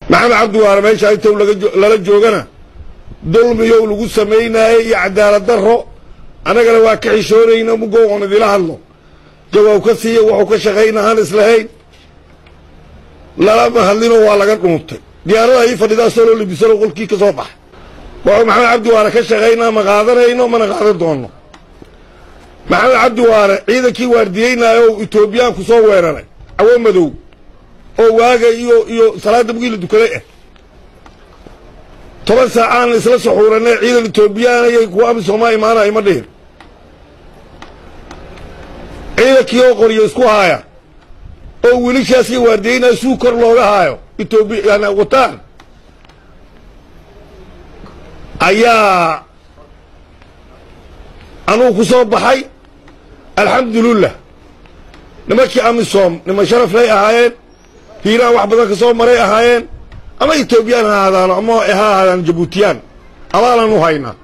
Maxamed Cabdi Waare meesha inta lala joogana dulmiyow lagu samaynaayey iyo cadaalad darro, annagana waa ka xishoonayna mugow oon idila hadlo jawaab ka siiya wuxuu ka shaqayna aan islahayn lalama hadlinoo waa laga dhuuntay. Diyaarada ii fadhidaa soo libisano qolkii ka soo baxa. Wuxuu Maxamed Cabdi Waare ka shaqaynaa ma qaadanayno, mana qaadan doonno. Maxamed Cabdi Waare ciidankii waardiyeynaayo oo Etoobiyaan ku soo weeraray cawo madow oo waaga iyo salaadda mugii la dukaday ah 10 saacaan isla suxuuranay ciidan Etoobiyaan ayay kuwa AMISOM imaanaya ma dhihin. Ciidankii oo qoryo isku haaya oo wiilashaasii waardiyeynaayo suu kor looga haayo Etoobiya wataan ayaa anugu ku soo baxay. Alxamdulilah nimankii AMISOM niman sharaf lay ahaayeen, Hiiraan wax badan ka soo maray ahaayeen, ama Etoobiyaan ha ahaadaano ama ha ahaadaan Jabuutiyaan, abaalan u haynaa.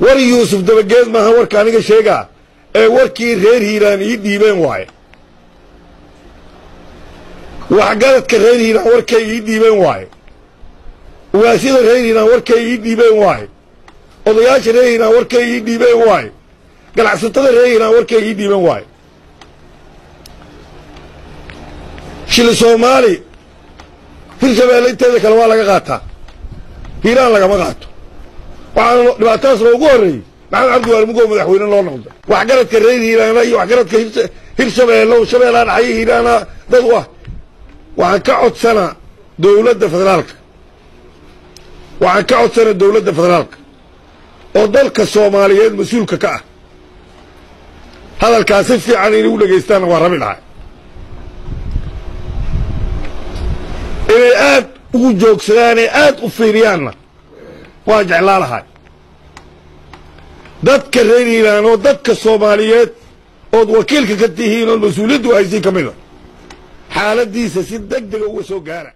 War Yuusuf Dabageed maaha warka aniga sheegaa ee warkii reer Hiiraan ii dhiibeen waaye. Waxgaradka reer Hiiraan warkay ii dhiibeen waaye, ugaasyada reer Hiiraan warkay ii dhiibeen waaye, odayaasha reer Hiiraan warkay ii dhiibeen waaye, ganacsatada reer Hiiraan warkay ii dhiibeen waaye. Shili Soomaali Hirshabeelle inteeda kale waa laga qaataa, Hiiraan lagama qaato. Waxaana dhibaatadaas loogu horreeyey Maxamed Cabdi Waare mugoo madaxweyne loo noqday. Waxgaradka reer Hiiraana iyo waxgaradka Hirshabeelle oo Shabeellaha dhaxaya Hiiraana dad u ah. Waxaan ka codsanaa dowladda federaalka, waxaan ka codsanaa dowladda federaalka oo dalka Soomaaliyeed mas-uulka ka ah, hadalkaas si fiican inay u dhegaystaanna waa rabi lahay, inay aad ugu joogsadaanee aad u fiiriyaanna waan jeclaa lahay. Dadka reer Hiiraan oo dadka Soomaaliyeed ood wakiilka ka tihiin ood mas-uuliyaddu haysiin ka mida xaaladdiisa si deg dega uga soo gaara.